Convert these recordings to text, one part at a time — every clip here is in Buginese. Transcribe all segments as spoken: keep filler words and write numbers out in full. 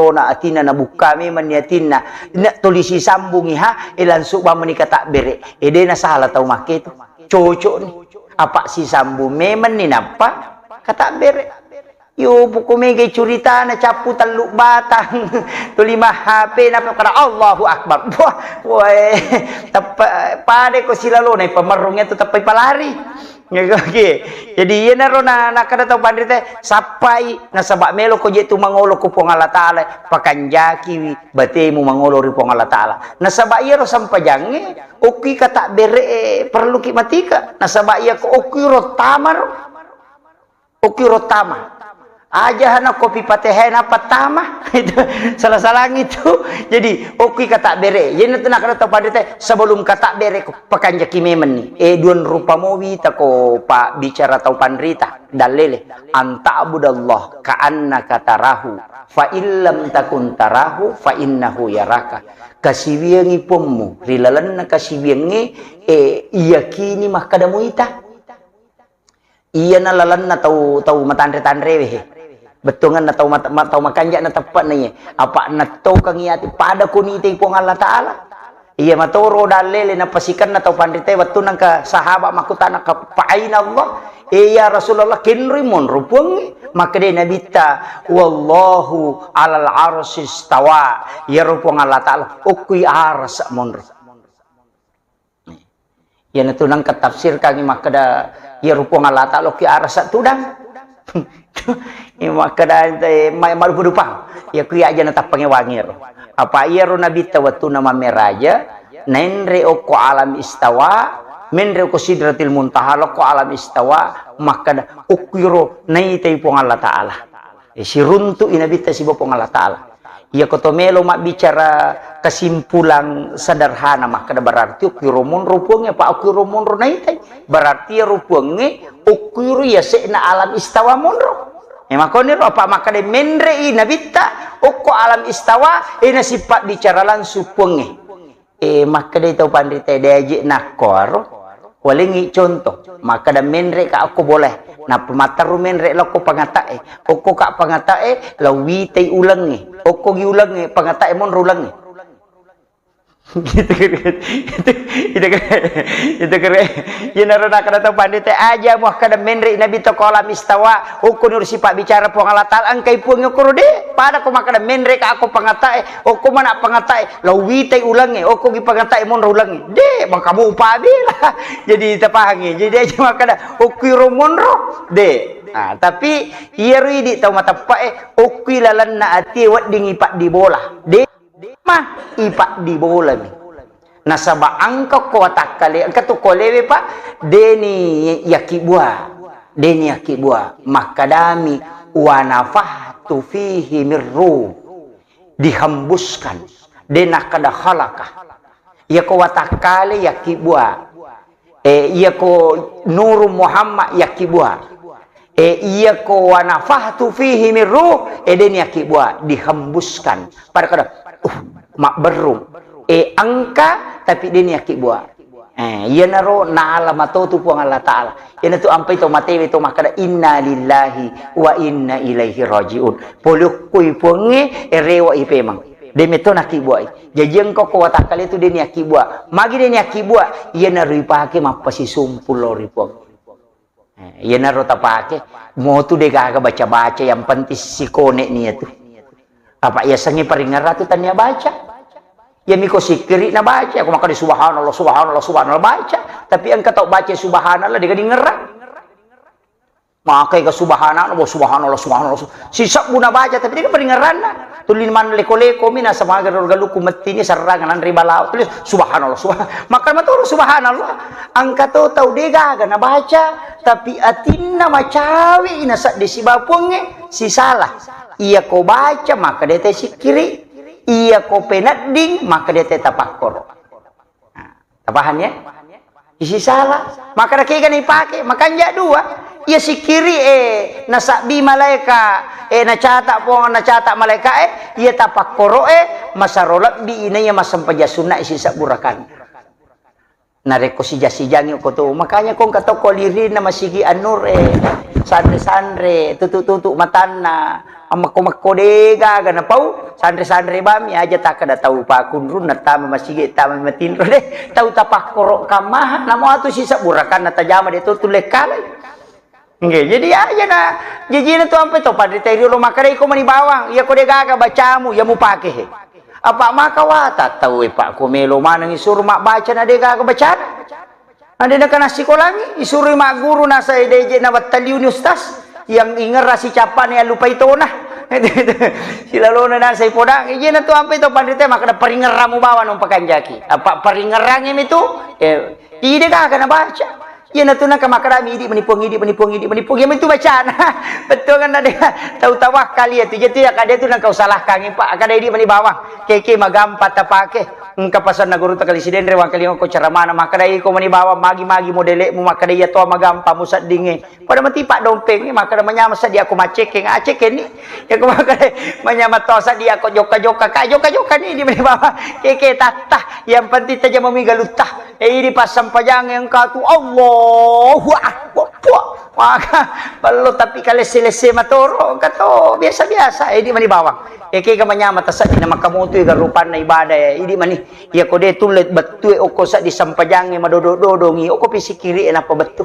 Tona atinna, nabukka memenni atinna, na tuli sisambungi ha, e langsung bamani katabbere. E de nasala tau make tu. Cocok ni. Apa sisambung memenni nappa katabbere. Yo, poko mega curitana cappu tellu batang. Tuli ma H P nappa kada Allahu Akbar. Wah, wah, teppa pada ko silalona pamerrung itu teppa ipalari. Oke. Jadi iyanaro na, nakkeda tau panrita, sappai nasaba melo ko je tu mangolo ko Puang Allah Taala, pakanjakiwi batemu mangolo ri Puang Allah Taala. Nasaba iyaro sempajangnge, okki katabbere perlu ki matika. Nasaba iya ko okki ro tamaro. Okki ro tama. Aja hana kopi Fatihah nappa tama. Itu salah-salah itu. Jadi, okki katabbere. Jadi, itu nakkeda tau panrita, sebelum katabbere ko pakanjaki memenni. E, duan rupa mo wita ko pa bicara tau panrita. Dallele. Anta'budallah ka'annaka tarahu. Fa illam takun tarahu, fa innahu yaraka. Kasiwiangi pommu. Ri lalenna kasiwiangnge, e, iyakini makkeda muita. Iyana lalenna tau, tau matanre-tanrewe he. Bettuangenna tau mat-, ma-, tau makanja na teppe'na iye. Apa nattokangi ati pada ko nitai Puang Allah Taala. Iya matoro dallele napasikenna tau panritae wettunna engka sahabat makkutana ka, "Fa aina Allah?" "Eh, ya Rasulullah, kenroi monro Puangnge?" Makkeda Nabitta, "Wallahu alal arsy istawa." Iyaro Puang Allah Taala okkui arasa monro. Iyanatu nengka tafsirkangngi makkeda, iyaro Puang Allah Taala okki arasa tudang. Iya makkeda, eh, ma-, madupa-dupang. Iya ku iya aja natappangngi wangiro. Apa iyaro Nabitta wettunna mammeraja, naenre okko alam istawa, menre okko Sidratil Muntaha, lokko alam istawa, makkeda, okkiro naitai Puang Allah Taala. Eh, siruntu'i Nabitta sibawa Puang Allah Taala. Iya ko to melo mabbicara kesimpulan sederhana, makkeda berarti okkiro monro Puangnge, apa okkiro monro naitai. Berarti iyaro Puangnge okkiro yase'na alam istawa monro. Eh, makoniro apa makkeda menre'i Nabitta okko alam istawa, eh, nasipabbicara langsung Puangnge. Eh, makkedai tau panritae, de aje nakkoaro, walengngi contoh, makkeda menre ka okko bolae, nappa matteru menre lokko pangata'e, okko ka pangata'e, lao witai ulengnge, okko gi ulengnge, pangata'e monro ulengnge. Gitu, gitu, gitu. Itu, itu kere, itu kere. Iyanaro nakkeda tau panritae, aja makkeda menre Nabitta ko alam istawa, okko niro sipabbicara Puang Allah Taala, engkai Puang okkoro de, pada ko makkeda menre ka okko pangata'e, okko mana pangata'e, lao witai ulengnge, okko gi pangata'e monro ulengnge. De, maka mupa bela. Jadi tapahangngi. Jadi aja makkeda, okkiro monro. De. Nah, tapi iyaro idi tau mateppa'e, okkui lalenna atie weddingngi paddi bola. De, ma, ipaddi bolami. Nasaba engka ko watakkale, engka tu kolewe, Pak, deni yakkibua. Deni yakkibua. Makkedami, "Wa nafakhtu fihi mir ruh." Dihembuskan. De nakkeda khalaqa. Iyako watakkale yakkibua. Eh, iyako Nuru Muhammad yakkibua. Eh, iyako wa nafakhtu fihi mir ruh, eh, deni yakkibua. Dihembuskan. Pada kada, uh, mabberrung. Eh, engka, tapi deni yakkibua. Eh, iyanaro naala matotu Puang Allah Taala. Iyanatu ampai to matewe to makkeda, "Inna lillahi wa inna ilaihi rajiun." Pole okkoi Puangnge, eh, rewa i pemang. De metto nakkibuai. Jaji engka ko watakkale tu deni yakkibua. Magi deni yakkibua? Iyanaro ipake mappasisumpul lao ri Puang. Eh, iyanaro tapake, motu de gaga baca-baca, yang penting sikone ni iyatu. Apa yasengnge paringerrang tu tania baca. Iyami ko sikkiri na baca, ko makkeda subhanallah, subhanallah, subhanallah baca. Tapi engka tau baca subhanallah de gaga dingerrang. Makai ga subhanallah, subhanallah, subhanallah. Sisebbu na baca, tapi de gaga paringerranna. Tuli maneng leko-leko mi nasaba aga ro galukku mettini serrangan anre balao. Tulis subhanallah, subhanallah. Maka matoro subhanallah. Engka to tau de gaga na baca, tapi atinna macawe i naseddi sibawa Puangnge, sisala. Iyako baca, maka de te sikkiri. Iyako penedding, maka de te tapakkoro. Nah, tapahang ya? Isi sala. Maka de kega na ipake, makanja dua. Iya sikkiri e, nasabbi malaika e, nacata Puang, nacata malaika e, iya tapakkoro e, masaro lebbi inaiya massempajang sunna isi sebbu rakaat. Narekko sija-sijangi ko tu, makanya ko engka to ko lirinna masigi An-Nur, eh, sanre-sanre, tutu-tutu matanna, ammekko-mekko de gaga napau, sanre-sanre bami aja takkeda tau pakunrung, nattama masigi, tama matinro de, tau tapakkoro kammaha, namo atu sisebbu rakanna tajama de to tulle kalai. Nggih, jadi aja na, jajina tu ampe to panrita riolo makkeda iko mani bawang, iya ko de gaga bacamu, iya mupake he. Apa maka wata tau e, Pak, ko melo maneng isuro mabbaca na de gaga bacana. Na de nakana sikolangi, isuroi magguru nasai de je na battaliuni ustaz, yang ingerra sicappane allupai tona. Silalona nasai podang, ijena tu ampe to panrita makkeda paringerramu bawang nung pakanjaki. Apa paringerrangi mi tu, eh, ide gaga nabaca. Iyanatu nengka makkedami, "Idi mani Puang, idi mani Puang, idi mani Puang." Iya matu bacana. Bettuanna de tau tawakkal iyatu. Jadi iya kada tu nengka usalahkangi, Pak. Kada idi mani bawang. Keke magampa tapake. Engka pasanna guru takali sidenre wangkalinga ko ceramana makkeda iko mani bawang magi-magi modelekmu makkeda iya to magampa museddinge. Pada mati Pak dompeng makkeda manyama seddi ako macekeng, acekeng ni. Iya ko makkeda manyama to seddi ako jokka-jokka, ka jokka-jokka ni idi mani bawang. Keke tatta. Yang penting tajamami galutta. Eh, idi passampajang engka tu, Allahu Akbar. Puh. Maka bello tapi kalesse-lesse matoro, engka to biasa-biasa, eh, idi mani bawang. Eh, kega manyama tasaddi na makamotu ega rupanna ibadah, eh, idi mani. Iya ko de tulle bettue okko saddi sampajangnge madodo-dodongi, okko pisikiri e nappa bettu.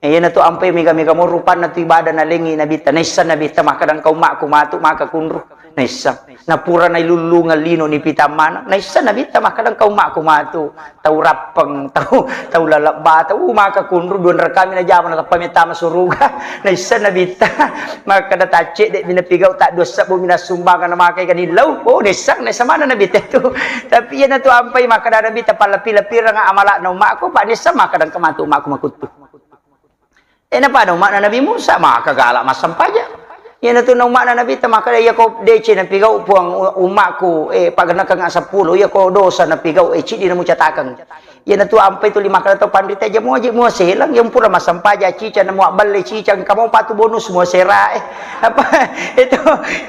Eh, iyanatu ampai mega-mega mo rupanna tu ibadah nalengi Nabitta. Naisseng Nabitta makkeda engka ummakku matu maka kunru. Naisseng. Napura nailullungeng lino nipitang maneng. Naisseng Nabitta makkeda engka ummakku matu. Tau rappeng, tau, tau lalebba, tau maka kunru dua rekami najama natappa mettama suruga. Naisseng Nabitta makkeda taccedde mi napigau, tak dua sebbu mi nassumbangeng namakai ganillau. Oh, naisseng, naisseng maneng Nabitta tu. Tapi iyanatu ampai makkeda Nabitta pallappi-lappireng amalakna ummakku, Pak, naisseng makkeda engka matu ummakku makuttu. Eh, napada umma'na Nabi Musa, maka gala massampajang. Iyanatu na umma'na Nabitta, makkeda, "Iya ko deceng napigau Puang u-, umma'ku, eh, pagennekeng seppulo, iya ko dosa napigau, eh, ciddi namucatakeng." Iyanatu ampai tuli makkeda to panrita, "Aja muaji muaselang, yang pura massampajang cicang, namuabballe cicang, kamu patu bonus muasera, eh." Apa itu?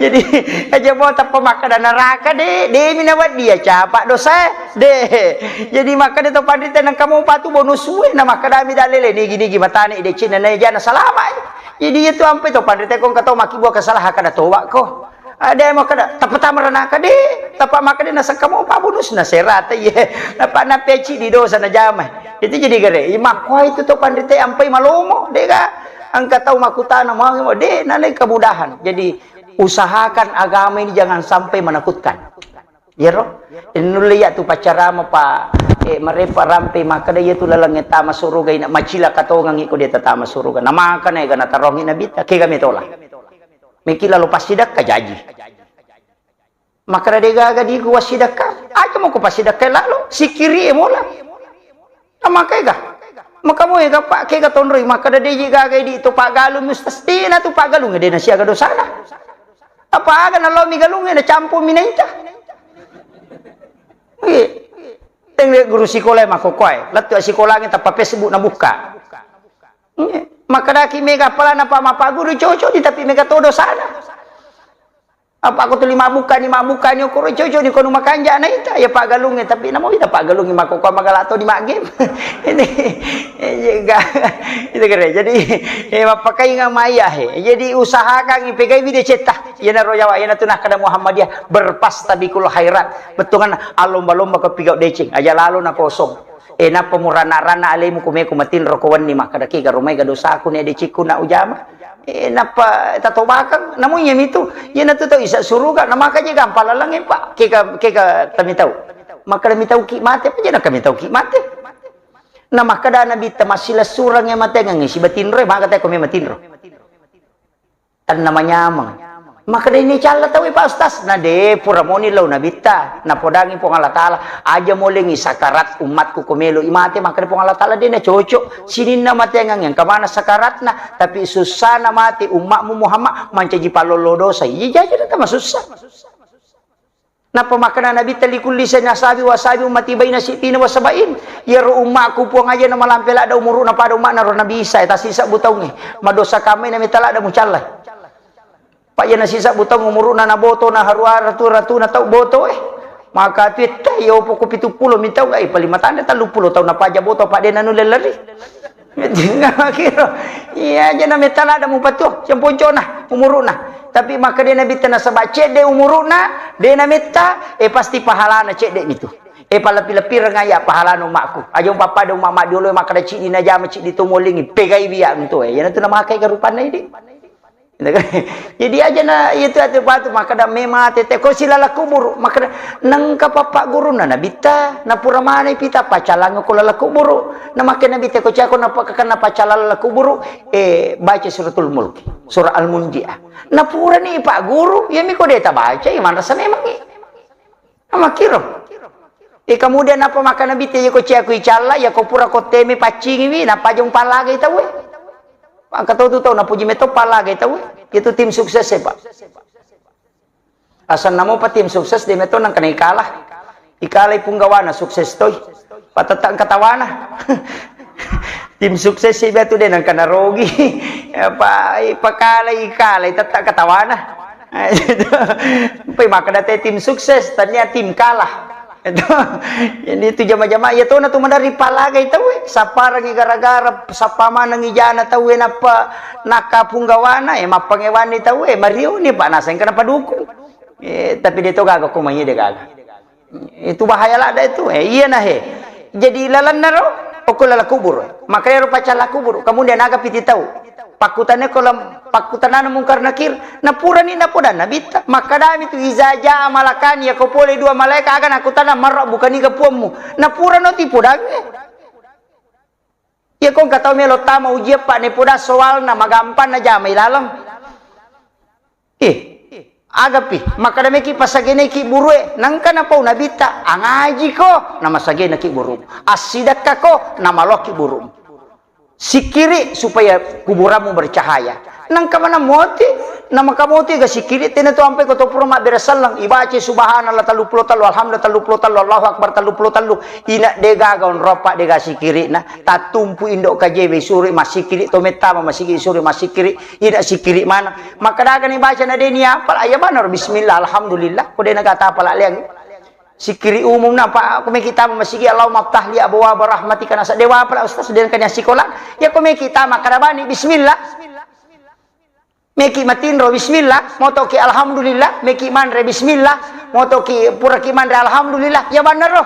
Jadi, aja mau tappa makkeda neraka, de, de mi nawedding iya capa dosa, eh. De. Jadi makkeda to panrita nengka mo patu bonus sue, na makkedami dalele nigi-nigi matane decenna na jana salama. Jadi itu ampe to panrita ko engka to makkibua kesalahan kada toba ko. Ada yang makkeda tappa tama ranaka de, tappa makkeda na sekka mo pa bonus na serata ye. Napa na peci di dosa na jama. Itu jadi gere. Makko itu to panrita ampai malomo dega. Engka tau makkutana mau de nalai kemudahan. Jadi usahakan agama ini jangan sampai menakutkan. Iyaro, nulle iya tu paccarama pa, eh, marepa rampe makkeda iya tu lalengnge tama suruga ina macilaka tongengi ko de tatama suruga. Namakana ega natarongi Nabitta, kega metola. Meki lalo passidakka jaji. Makkeda de gaga diku wassidakka. Aja moko passidakka lalo, sikiri e mola. Namaka ega. Maka mo ega pa kega tonroi makkeda de ji gaga di to pagalung ustaz de na tu pagalung de na siaga dosana. Apa aga nalomi galungnge nacampumi naita. Iya. Teng guru sikola makkokoe, lettu sikolangnge tappa Facebook nabuka. Iya. Makkedaki mega apalana pa mapaguru cocok di tapi mega todo sana. Apa aku tuli mabuka ni mabuka ni okoro cocok ni kono makanja naita ya pagalungnge tapi namo ita pagalungnge makkokoe magala to di maggame. Ini, iya, ga-, itu kere. Jadi, eh, mappakainga maiya he. Jadi usahakan pegai video cetta. Iyanaro yawa, iyanatu nakkeda Muhammadiyah, berfastabiqul khairat. Bettuanna allomba-lomba ko pigau deceng, aja lalo na kosong. Eh, nappa murana-rana alemu kumeko matinro ko wenni makkeda, "Kega romai ga dosaku ne decikku na ujama?" Eh, nappa tatobakang, namu iya mitu. Iyanatu tau isa suruga, namaka je gampang laleng, Pak. Kega, kega tamitau. Makkeda mitauki mate, apa je naka mitauki mate? Namakkeda Nabitta, "Massilessureng e matengeng sibatinro, maka teko me matinro." Tenna manyameng. Makkeda ini calla tau, Pak Ustaz. Na de pura moni lao Nabitta. Napodangi Puang Allah Taala, "Aja molengi sakarat ummatku ko melo i mate." Makkeda Puang Allah Taala, "De na cocok. Sininna matengeng yang kemana sakaratna, tapi sussana mate ummatmu Muhammad mancaji pallollo dosa." Iya jaji na tama sussa. Nappa makkeda Nabitta, "Likulli sanasabi wasabi ummati baina sittina wa sabain." Iyaro ummakku Puang aja na malampe ladda umuru'na pada umma'na ro Nabi Isa, tasisebbu taungnge. Madosa kamai na mita ladda mucallai. Pak, iya na sisebbu taung umuru'na na boto na harua ratu-ratuna tau boto, eh. Maka tu etta yo poko pitu pulo mi tau, eh, paling matanda tellu pulo tau napaja boto, apa de nanulle leri. Kiro. Iya aja na metta lada mupatuo, siamponcona umuruna. Tapi maka de nabitta nasaba cedde umuruna, de nametta, eh, pasti pahalana cedde mitu. Eh, palepi-lepireng ya pahalana umakku. Aja umpappada umma maddiolo, maka da cidi najama cidi to molingi, pegai biya untu, eh. Yana tu namakai garupanna idi. Jadi aja na itu atu patu, makkeda memang tete ko silala kuburu, makkeda nengka papa guruna nabitta, napura manai pita pacalang ko lala kuburu. Na makke nabitta ko cako napa kakana pacalang lala kuburu, eh, baca suratul mulk, surah al-munjiah. Napura ni pak guru, ya miko deta baca, iman rasa memang i. Makkiro. E, kemudian apa maka nabitta, yako ciaku icalla, yako pura ko teme paccingiwi, nappa aja umpallagai tauwe. Maka tau tu tau napuji metto pallagai tauwe. Itu tim sukses e, Pak. Asanna mopa tim sukses de metto nangkana ikalah. Ikalai punggawana sukses toi. Patetta engka tawana. Tim sukses e batu de nangkana rogi. Apa ipakalai, ikalai tetta engka tawana. Pai makkeda te tim sukses, tania tim kalah. Itu. Jadi itu jama-jama, iya tona tu maderri palagai tauwe. Sapparengi gara-gara, sappa manengi jana tauwe nappa nakka punggawana, eh, mappangewanni tauwe, marioni, Pak, naseng kenapa dukung. Eh, tapi de to gaga ko mai de gaga. Itu bahaya ladda itu. Eh, iya nah, he. Jadi lalenna ro, okko lala kubur. Makanya ro pacalla kubur. Kemudian aga piti tau. Pakkutane ko lam-, pakkutanana Mungkar Nakir. Napurani napodanna nabitta. Makkadami tu, "Iza jaa malakani," yako pole dua malaika aga nakkutana, "Marra bukaniga puammu?" Napura no tipodangnge. Iya ko engka tau melo tama ujian, Pak, nepoda soalna magampanna jama ilaleng. Ih, agapi, makkada meki pasageneki burue, nangka napau nabitta, angajiko, namasagenaki buru. Assidakkako, namaloki buru. Sikkiri supaya kuburanmu bercahaya. Nangka mana moti, namaka moti ga sikkiri, tena tu ampai ko to pura mabbere selleng, ibaca subhanallah tellu pulo tellu, alhamdulillah tellu pulo tellu, Allahu akbar tellu pulo tellu. Ina de gaga onropa de ga sikkirina. Tattumpu indo kajewe suri masikiri, to mettama masigi suri masikiri, ida sikiri mana. Makkadagani baca na deni apal, aya banaro bismillah, alhamdulillah, ko dena gata apal leang. Sikiri umum na pa, ko meki tama masigi, Allahumma ftah li abwaba rahmatika, nasa dewa apal ustaz, dena kanya sikola. Ya ko meki tama kada bani bismillah. Meki matinro bismillah, motoki alhamdulillah, meki manre bismillah, motoki puraki manre alhamdulillah, ya banaro.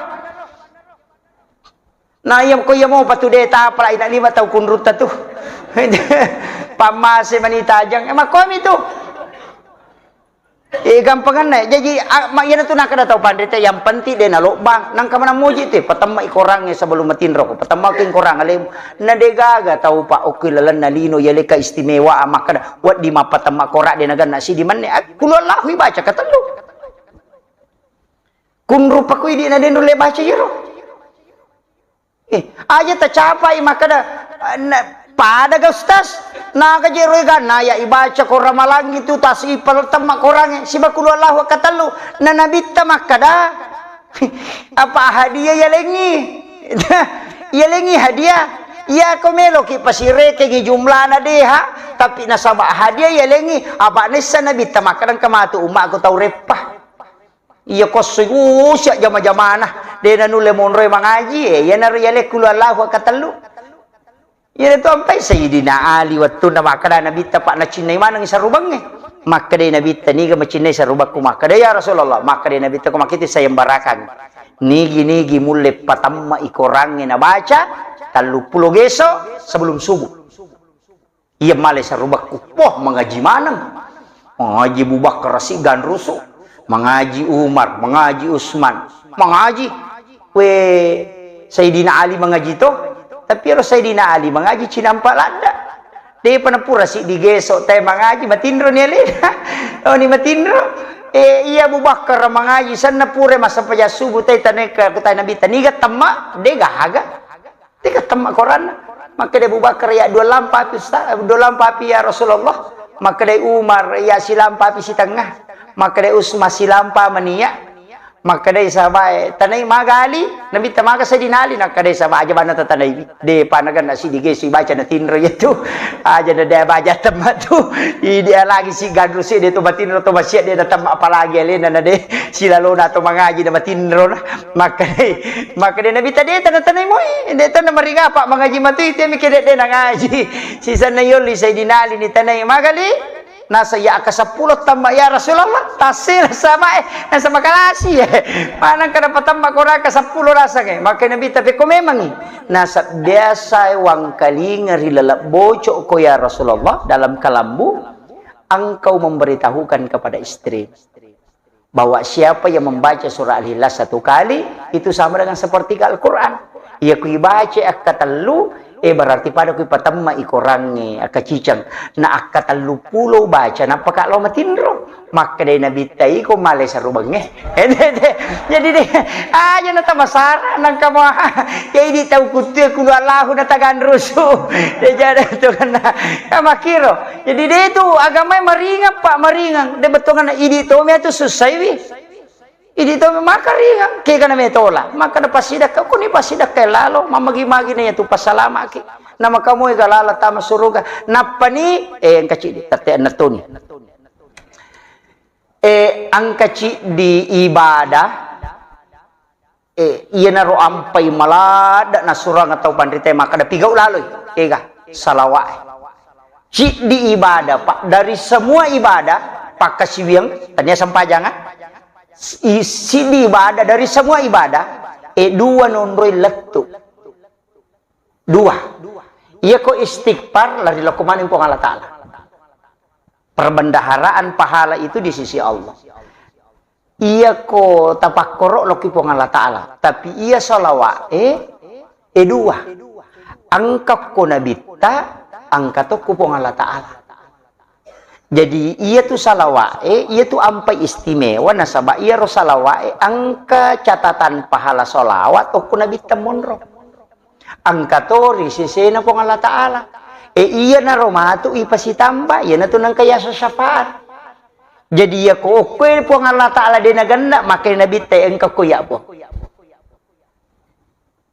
Na iya ko iya mopa tu de tapala ina lima tau kunrutta tu. Pammase mani tajang, eh, makkomi tu. Eh, gampanganna. Jadi, ah, ma-, iyana tu nakada tau panrita, yang penting de nalobbang. Nangka mana muji te, patemma i korangnge sebelum matinro ko. Patemma ki korang alemu. Na de gaga tau pa okki lalenna lino, yale keistimewaan makkada, wedding mappatemma korang de naganna sidi menne. Ah, kulu Allahu ibaca katellu. Kunrupa ku idi na de nulle baca iyaro. Eh, aja tacapai makkada, eh, na, pada ga ustaz? Naga jero eganna ya ibaca korang malangi tu tas ipal temma korangnge. Siba kulu Allahu katellu. Na nabitta makkada, apa hadiah yalengi? Yalengi hadiah. Iya ko meloki pasirekengi jumlana deha, tapi nasaba hadiah yalengi, apa nessa nabitta makkada engka matu ummakku tau reppa. Iya kosso usia jama-jamana, de nanulle monroi mangaji, eh, iyanaro yale kulu Allahu katellu. Iyana tu ampai Sayyidina Ali wettunna makkada nabitta pa nacinnai maneng sarubangnge. Makkadai nabitta, "Niga macinnai sarubakku?" Makkada, "Ya Rasulullah." Makkadai nabitta, "Ko makkita sayembarakang. Nigi-nigi mulle patemma i korangnge nabaca tellu pulo geso sebelum subuh." Iya male sarubakku. Wah, mangaji maneng. Mangaji Abu Bakar si ganrusu. Mangaji Umar, mangaji Usman. Mangaji. We, Sayyidina Ali mangaji to. Tapi ero Sayyidina Ali mangaji cinampa ladda. Depa napura si digeso te mangaji, matinro ni alena. Oh, ni matinro. Eh, iya Abu Bakar mangaji, sanna pura massempajang subuh te taneka, kutai Nabi taniga temma, de gaga. Tega temma koranna. Makkeda Abu Bakar, "Ya, dua lampa api, Ustaz, dua lampa api, ya Rasulullah." Makkeda Umar, "Ya, silampa api sitengah." Makkeda Usman, "Silampa mania." Makkedai sahabae, "Tanai maga Ali?" Nabitta, "Maga Sayyidina Ali?" Nakkedai sahabae, "Aja banna tatanaiwi. De pa nagenna siddi gesu ibaca natinro iyatu. Aja na de baja temma tu. Idi lagi si gadru si de to matinro to masia de natemma apalagi alena na de silalona to mangaji na matinro na." Makkedai, makkedai Nabitta, "De tanatanai moi. De tana mariga apa mangaji matu itu mi kede de nangaji." Sisanna yolli Sayyidina Ali ni tanai, "Maga Ali?" Nasa, "Ya, ke seppulo tamba, ya Rasulullah." Tassela sama, eh, nasa makalasi, eh. Manang kada patamba korang ke seppulo rasa, eh. Maka Nabi, "Tapi ko memang, eh." Nasa, "Biasa, eh, wangkalinga ri lalap bocok ko, ya Rasulullah, dalam kalambu, engkau memberitahukan kepada istri bahwa siapa yang membaca surah Al-Ikhlas satu kali, itu sama dengan sepertiga Al-Quran. Iya ku ibaca akka tellu, eh, berarti pada ku ipatemma i korangnge, akka ciceng. Na akka tellu pulo baca, nappa ka lao matinro." Makkedai Nabitta, "Iko male sarubengnge." Jadi de, aja na tamasara, nangka mo, ya idi tau kuttu, ya kulu Allahu na taganrusu. Ya jada tu kena. Ya makiro. Jadi de tu agamae maringang, Pak, maringang. De bettuanna idi tomi atu sussaiwi. Idi tomi maka ringang, kegana metola. Maka na pasidakka, kuni pasidakka lalo, mamagi-magi na yatu pasalamaki. Na maka moe galala tama suruga. Nappani, eh, engka cidi, tette ennatuni. Eh, engka cidi ibadah, eh, iyanaro ampai maladda nasurang tau panrita makkada pigau laloi, ega, salawa'e. Ciddi ibadah, Pak, dari semua ibadah, pakkasiwiang, tania sempajang, ah? I-, siddi ibadah, dari semua ibadah, eh, dua nonroi lettu. Dua. Iyako istighfar, lari lokko maneng Puang Allah Ta'ala. Perbendaharaan pahala itu di sisi Allah. Iyako tapakkoro lokki Puang Allah Ta'ala. Tapi iya salawa'e, eh, eh, dua. Engka ko Nabitta, engka tokko Puang Allah Ta'ala. Jadi, iyatu salawa'e, iyatu ampai istimewa, nasaba iyaro salawa'e engka catatan pahala salawat okko Nabitta monro. Engka to ri sesena Puang Allah Ta'ala. E, iyanaro matu ipasitamba, iyanatu nengka yaseng syafaat. Jadi, iyako okkoe Puang Allah Ta'ala de nagenna, maka Nabitta engka ko iya, Puang.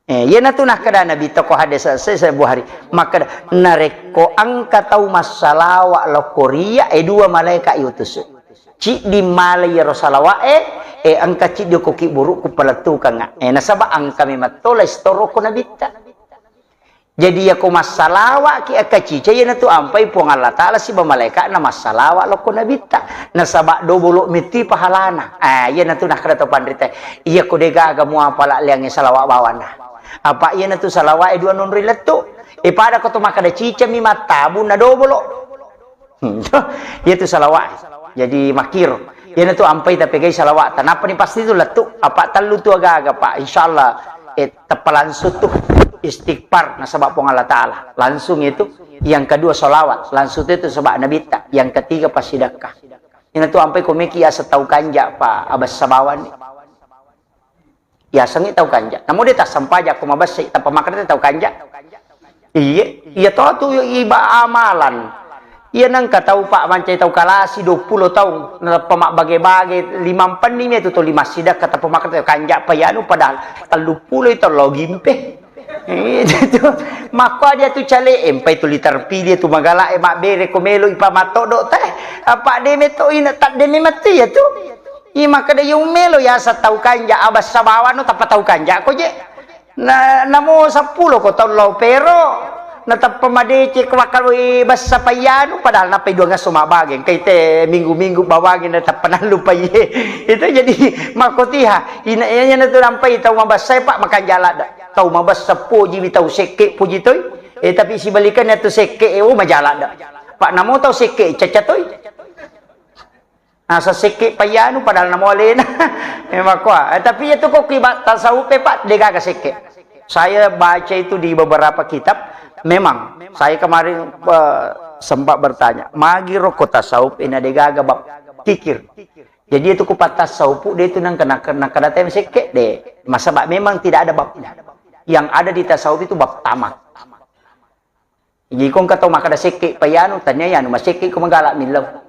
Eh, iyanatu nakkeda Nabitta ko hadis sahih Bukhari. Makkeda, narekko engka tau massalawa lokko riya, e, dua malaeka iutusu. Ciddi mala iyaro salawa'e, e, engka ciddi ko kiburu ku palettukengnga. E, nasaba engka memang tola istoroko Nabitta. Jadi, iyako massalawa'ki akkacica, iyanatu ampai Puang Allah Ta'ala siba malaeka'na massalawa lokko Nabitta. Nasaba dobolo metti pahalana. Ah, iyanatu nakkeda to panrita, iyako degaga muapala liangnge salawa bawanna. Apa iyanatu salawa'e dua nonroi lettu. E, pada ko to makkeda cicami mattabung na dobolo. Hmm, iyatu salawa'e. Jadi makkiro. Iyanatu ampai tapegai salawa'ta. Nappani pasti tu lettu. Apa tellu tu aga-aga, Pak. Insyaallah, eh, teppa langsung tu istighfar nasaba Puang Allah Ta'ala. Langsung itu. Yang kedua salawat. Langsung itu sebab Nabitta. Yang ketiga pasidakka. Iyanatu ampai komeki asa tau kanja, Pak. Abas sabawani. Yasengngi tau kanja. Namo de tassempajang ko mabessai, tappa makkeda tau kanja. Iye, iya to tu iba amalan. Iya nengka tau, Pak, mancai tau kalasi dua puluh taung, natappa mabbage-bage, limampenni mi tu to lima sidakka, tappa makkeda tau kanja pa iyanu, padahal tellu puluh itu lo gimpe. Itu makko dia tu cale, empai tu literpili tu magala e mabbere ko melo ipa matoddo teh. Apa de meto ina tak de memetti ya tu. I makkeda, "Iya ummelo yaseng tau kanja, abassa bawano tappa tau kanja ko je." Na, namo seppulo ko tau lao pero, natappa madeceng ko makkaloi bassa paiyanu, padahal nappai dua ngasso mabbage, engkai te minggu-minggu bawangi natappa nallupai. Itu jadi makkotiha. Ina, iyanatu nampai tau mabessa, Pak, makanja ladde. Tau mabessa pojiwi, tau sekke poji toi. Eh, tapi sibalikannya tu sekke, eh, oh, maja ladde. Pak, namo tau sekke, caca toi. Nasa sekke paiyanu padahal namo alena. Eh, makkoa. Eh, tapi itu kok kiba tasawuf, eh, Pak, degaga sekke. Saya baca itu di beberapa kitab, memang saya kemarin, eh, sempat bertanya, magi roko tasawuf ina degaga bab kikir. Jadi itu ku patasawuf de itu nang kena, kena, kena tem sekke de. Masaba memang tidak ada babnya. Yang ada di tasawuf itu bab tamak. Jadi ko engka tau makkeda sekke paiyanu, tania yanu masekke ko magala millau.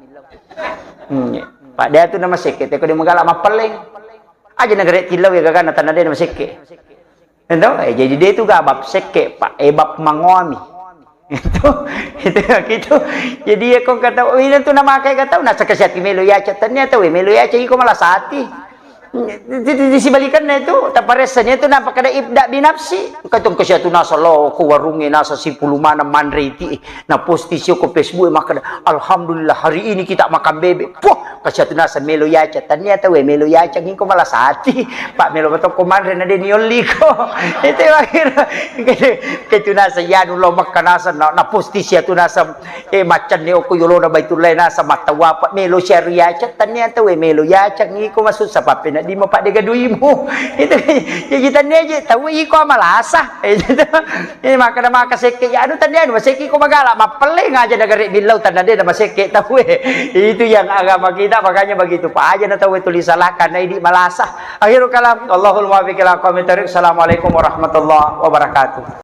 Hmm, iya. Pak, de tu nama sekke, te ko de magala mappelleng. Aja nagare tillau ya gagana tanah de masekke. Ento, eh, jadi de tu ga bab sekke, Pak, eh, bab mangoami. Itu, itu, itu. Jadi ya kong kata, oh, ini tu nama kayak kata, nasa kesiati melo ya, tania tahu, eh, melo ya, iko malah sati. Di, di, di sibalikanna itu, taparessani itu, napa kada ibda binafsi. Katong kesiatu nasa lo, ko warunge nasa sipulu mana manre iti, eh, na posti sio ko Facebook, eh, makkada, "Alhamdulillah, hari ini kita makan bebek." Puh, kasiatu nasa melo yaca, tania tahu, eh, melo yaca, ngiko malah sati. Pak melo batoko manre na deni olliko. Itu akhir. Ketu nasa yanu lo makka nasa, na, na posti siatu nasa, eh, macam ni oko yolona Baitullah nasa matawa, Pak melo siaru yaca, tania tahu, eh, melo yaca, ngiko masussa, Pak pena dima, Pak dega duimu. Itu, jadi tania je, tahu iko amalasa. Itu. Eh, makkada maka sekke, ya, anu, tania, anu, masekke ko magala, mappelle ngaja nagare billau, tanda de na masekke tau, eh. Itu yang agama kita, makanya begitu. Pak aja na tau itu disalahkan, na idi malasa. Akhirul kalam, Allahul muwaffiq ila aqwamit thariq. Assalamualaikum warahmatullahi wabarakatuh.